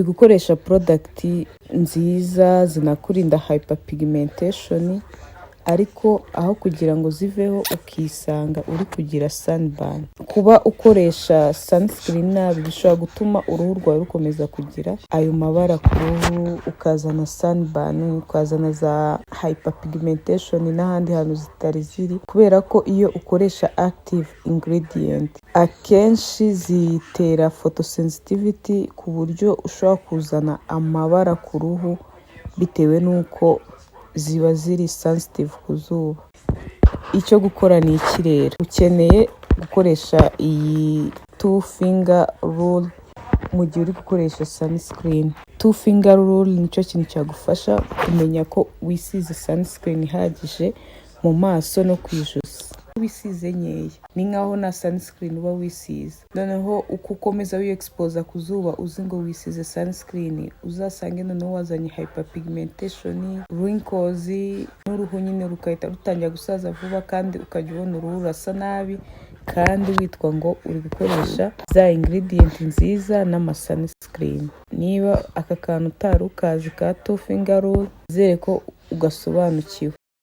Uri gukoresha product nziza zinakurinda hyperpigmentation, ariko aho kugira ngo ziveho ukisanga uri kugira sunburn. Kuba ukoresha sunscreen nabi bishobora gutuma uruhu rwawe rukomeza kugira ayo mabara ku ruhu, ukazana sunburn, ukazana za hyperpigmentation n'ahandi hantu zitari ziri, kubera ko iyo ukoresha active ingredient akenshi zitera photosensitivity, ku buryo ushobora kuzana amabara ku ruhu bitewe n'uko ziba ziri sensitive ku zuba. Icyo gukora ni iki rero? Ukeneye gukoresha iyi two finger rule mu gihe uri gukoresha sunscreen. Two finger rule nicyo kintu cyagufasha kumenya ko wisize sunscreen ihagije mu maso no ku ijosi. Wisize nkeya ni nkaho nta sunscreen uba wisize. Noneho uko ukomeza wiyexposa ku zuba uzi ngo wisize sunscreen, uzasange noneho wazanye hyperpigmentation, wrinkles, n'uruhu nyine rugahita rutangira gusaza vuba, kandi ukajya ubona uruhu rurasa nabi kandi witwa ngo uri gukoresha za ingredient nziza n'ama sunscreen. Niba aka kantu utari ukazi ka two finger rule, nizere ko ugasobanukiwe.